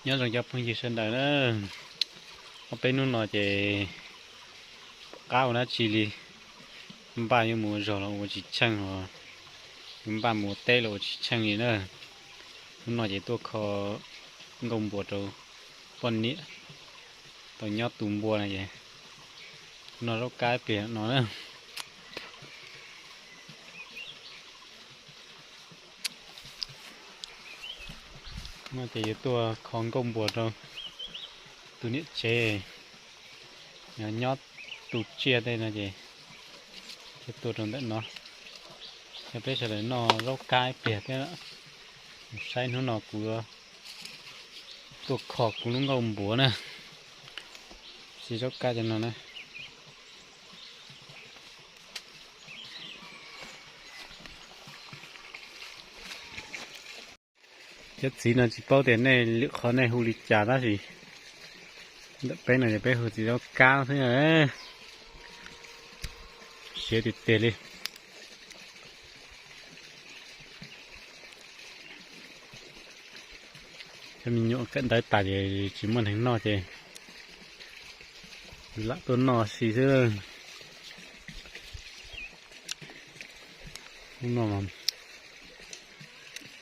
Nyob zoo cov phooj ywg sawv daws na, ob peb hnub no ces pom qab ua dab tsi li, npaj yuav mus ua zog los ua tsis tsheej os, yuav npaj mus ua teb los ua tsis tsheej li na. Hnub no ces tuaj kho nkauj npua rau poj niam tau nyob tu npua no ces noj zaub kab ib pliag no na. No ces yuav tuaj kho nkauj npua rau tus niam tsev nyob tu tsiaj tej no ces thiaj tuaj rau ntawm no. Yog peb sawv daws noj zaub kab ib pliag thiab, saib hnub no kuv tuaj kho kuv lub nkauj npua na. Siv zaub kab cov no na. Cov txiv no tsis paub tias nej lwm qhov nej hu li cas tab sis ntawm peb no ces peb hu txiv zaub kab xwb. Siav tiag tiag li. Cov me nyuam kawm ntawv tas ces tsis muaj neeg noj ces lam tuaj noj si xwb. Hnub no mas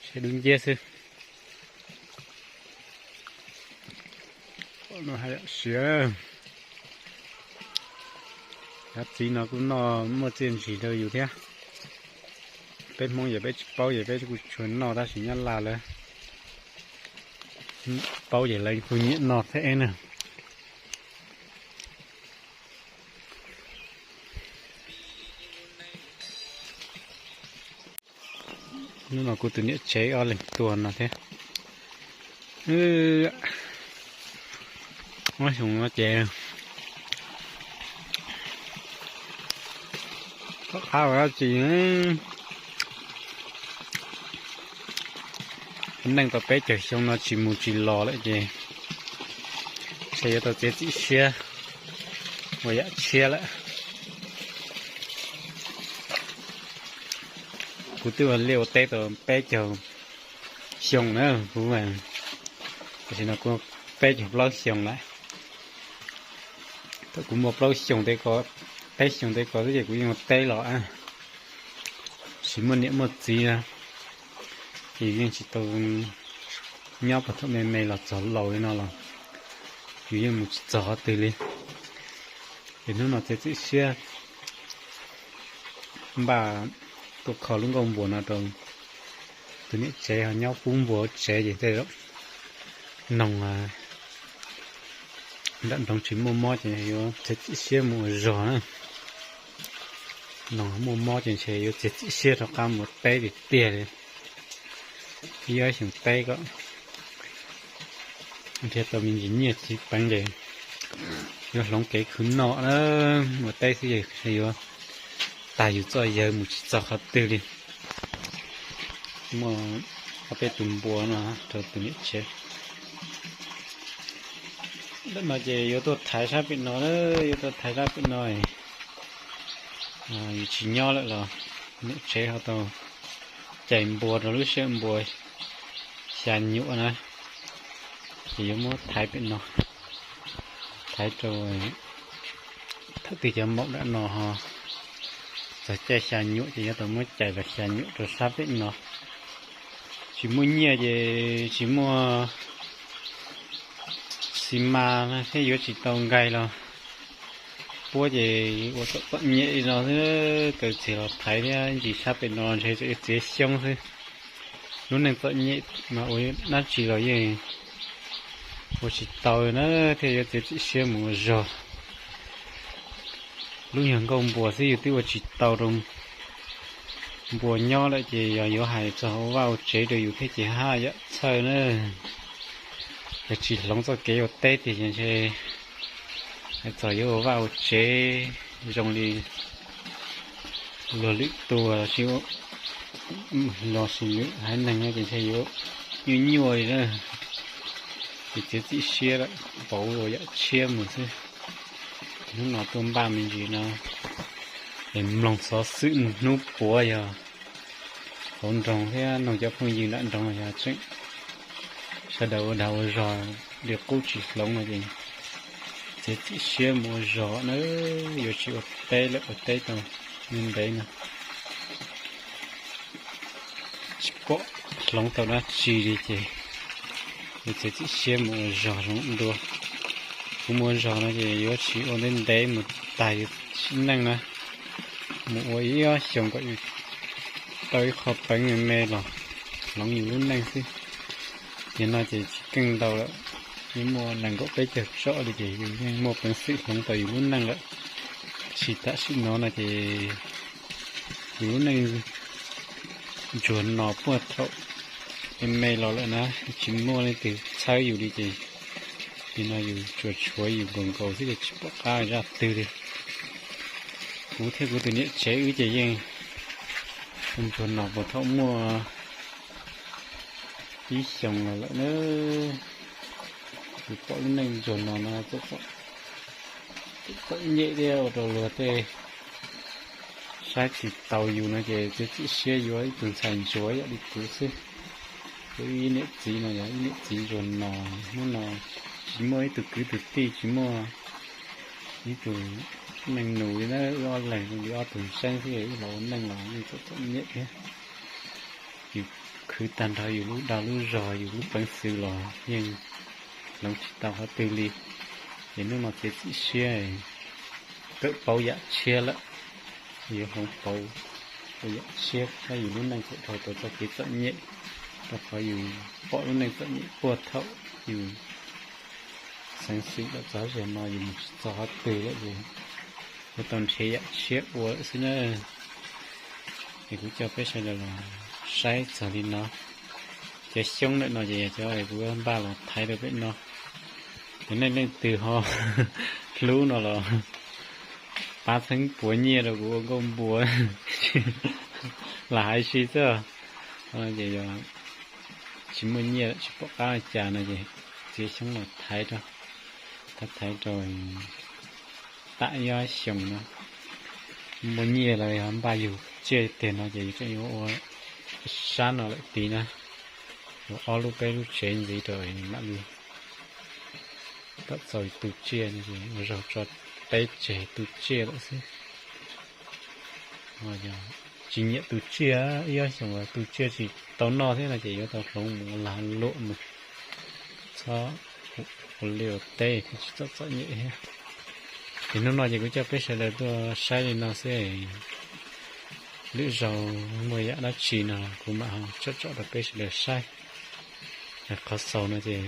siav dub nciab xwb. Siav. Cov txiv no kuj noj muaj txiaj ntsig rau yus thiab. Peb Hmoob ces peb tsis paub ces peb kuj tsis tshua noj tab sis Nyab Laj lawv paub ces lawv kuj nyiam noj thiab na. Hnub no kuv tus niam tsev ob leeg tuaj no thiab. Muab xyoo no ces tom qab ua dab tsi, neej tau peb caug xyoo no tsis mus tsis los lawm ces ntshe yuav tau txiav txim siab ua yam tshiab lawm. Kuv twb ua liaj ua teb tau peb caug xyoo na, kuv tam sim no kuv peb caug plaub xyoo lawm. Thaum kuv muaj plaub xyoo tej ko, peb xyoo tej ko xwb ces kuv yeej ua teb los, tsis muaj niam muaj txiv na, ces yeej tsis tau nyob puag thaum me me los txog laus li no los yus yeej mus tsis txog qhov twg li. Ces hnub no txiav txim siab npaj tuaj kho lub nkauj npua no rau tus niam tsev ho nyob pub npua tsev ces tej zaum noog nram nroog tsis muaj mob ces yuav txiav txim siab mus ua zog na. Noog muaj mob ces ntshe yuav txiav txim siab rov qab mus ua teb tiag tiag li. Ib ob xyoos teb kom nrhiav tau me ntsis nyiaj txiv peev ces yuav hloov kev khwv noj na. Ua teb xwb ces ntshe yuav tag yus txoj yawg mus tsis txog qhov twg li. Muaj ob peb tus npua no rau tus niam tsev. Ntawm no ces yuav tuaj thaiv sab pem no, yuav tuaj thaiv sab pem no. Yus tsis nyob lawm los niam tsev ho tau cais npua rau lub sij hawm npua xya nyuam na, ces yuav muab thaiv pem no, thaiv rau thaum twg cov maum nram no ho txog caij xya nyuam ces yuav tau muab cais los xya nyuam rau sab pem no. Tsis muaj nyiaj ces tsis muaj xi mas thiab yuav tsis tau nkais los puab ces ua txom txom nyem li no xwb. Kaw txiag los thaiv thiab ntsis sab pem no ntshe tseem yuav txiav xyoob xwb. Lub neej txom nyem mas ua dab tsi los yeej ua tsis tau na, thiaj yuav txiav txim siab mus ua zog. Lub nyuag nkauj npua xwb yus twb ua tsis tau rau npua nyob lawm ces yog yuav hais txog ua vaj ua tsev rau yus thiab ces haj yam txhawj na. Yog tsis hloov txoj kev ua teb tiag ces ntshe hais txog yuav ua vaj ua tsev zoo li luag lwm tus los sis los sis haiv neeg no ces ntshe yuav nyuaj nyuaj li na. Ces txiav txim siab lawm, pauv ua yam tshiab mus xwb. Hnub no tuaj npaj me ntsis no es mloog xov xwm hnub puav yog hauv nroog thiab noog cov phooj ywg nram nroog yog tseem Sawv daws ua dag ua zog li qub tsis hloov no ces txiav txim siab mus ua zog na, yuav tsis ua teb lawm, ua teb tau ntev ntev no tsis pom hloov tau dab tsi li ces yuav txiav txim siab mus ua zog zoo dua. Kuv mus ua zog no ces yuav tsis ua ntev ntev mus tag yus sim neej na, mus ua ib ob xyoos kom yus tau ib qho peev me me los hloov yus lub neej xwb. Yog no ces tsis keej ntau lawm, yeej muaj nees nkaum peb caug tsob li ces yus yeej muaj peev xwm hloov tau yus lub neej lawm. Tab sis tam sim no no ces yus lub neej ntsuag no puag thaum me me los lawm na, tsis muaj leej twg txhawb yus li ces nim no yus tsuas tshuav yus nkaus nkaus xwb ces tsis pom qab zaj twg li. Kuv thiab kuv tus niam tsev wb ces yeej ntsuag no puag thaum muaj ib xyoos los lawm na. Yus pom lub neej ntsuag no no txom txom nyem thiab ua rau luag tej saib tsis taus yus no ces txiav txim siab yuav ib tug ntxhais ntsuag yam li kuv xwb. Kuv ib niam txiv no yog ib niam txiv ntsuag no, hnub no tsis muaj ib tug kwv tug tij, tsis muaj ib tug neej nus li na, wb ob leeg li ob tug ntseeb xwb, wb los ua neej los yeej txom txom nyem thiab. Yus khwv tag nrho yus lub dag lub zog, yus lub peev xwm los yeej hloov tsis tau qhov twg li. Ces hnub no txiav txim siab kawm pauv yam tshiab lawm, yuav hloov pauv ua yam tshiab saib yus lub neej puas dhau tau txoj kev txom nyem, rau qhov yus pom lub neej txom nyem puag thaum yus xeev xwm los txog zem no yus mus tsis txog qhov twg lawm ces yuav tau nrhiav yam tshiab ua lawm xwb na. Es kuv coj peb sawv daws los saib txog li no. Cov xyoob ntawm no ces yog cov kuv npaj los thaiv rau pem no. Yog nej leej twg ho hlub no los pab txheeb puav nyiaj rau kuv ua nkauj npua los hais xwb xwb. Ces yog tsis muaj nyiaj tsis pom qab li cas no ces txiav xyoob los thaiv rau, thaiv thaiv rau tam ib ob xyoos no muaj nyiaj los yog npaj yug tsiaj tiag no ces yus tseem yuav ua sab no lawm tid na. Yuav ob lub peb lub tsev ntxiv rau mam li tom txaus tu tsiaj no ces ua zaug tso peb tseg tu tsiaj lawm xwb. Tsis nyiam tu tsiaj, ib ob xyoos tu tsiaj tsis tau noj thiab no ces yuav tau hloov mus lag luam mus, txhob ua liaj ua teb thiaj tsis txom txom nyem thiab. Ces hnub no ces kuv coj peb sawv daws tuaj saib li no xwb. Lwm zaus muaj yam dab tsi no kuv mam ho tsom tsom rau peb sawv daws saib. Qhov xaus no ces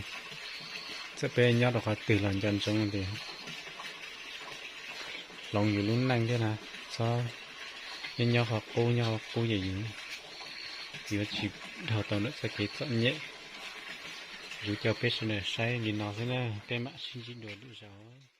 txawm peb nyob rau qhov twg los nco ntsoov tias hloov yus lub neej thiab na, txhob nyob nyob qhov qub nyob qhov qub ces yus yuav tsis dhau tau ntawm txoj kev txom nyem. Kuv coj peb sawv daws saib li no xwb na, peb mam sib ntsib dua lwm zaus.